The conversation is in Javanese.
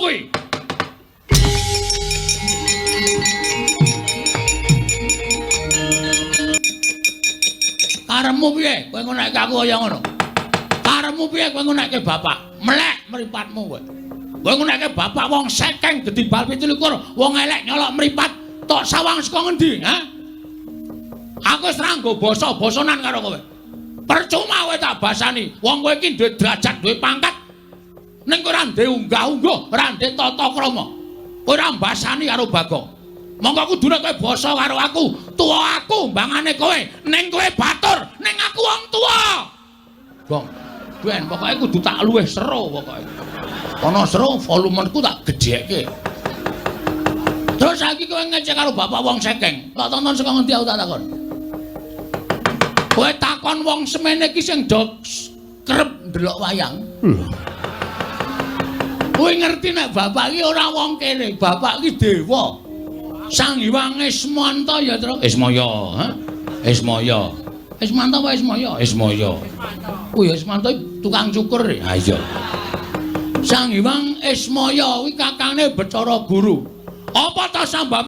kuwi. Karepmu piye kowe ngonekke aku kaya ngono? Karepmu piye kowe ngonekke bapak? Melek mripatmu kowe. Kowe ngonekke bapak wong sekeng gedhi bal 27, wong elek nyolok mripat, tok sawang saka ngendi, ha? Aku wis ra nggo basa-basanan karo kowe. Percuma kowe tak basani. Wong kowe iki duwe derajat, duwe pangkat. Ning kowe ora duwe unggah-ungguh, ora duwe tata krama. Kowe ora mbasani karo Bagong. Monggo kudune kowe basa karo aku. Tuwa aku mbangane kowe, ning kowe batur, ning aku wong tuwa. Gong, ben pokoke kudu tak luwih seru pokoke. Ana seru volumeku tak gedhekke. Terus saiki kowe ngecek karo bapak wong sekeng. Tak tonton saka ngendi aku tak takon. Kowe takon wong semene iki sing do kerep ndelok wayang. Kowe ngerti nek bapak iki ora wong kene, bapak iki dewa. Sang Hyang Ismanta ya, Tru. Ismaya, ha? Ismaya. Ismanta apa Ismaya? Ismaya. Oh ya Ismanta tukang cukur. Ha iya. Sang Hyang Ismaya kuwi kakangne Bathara Guru. Apa ta sambab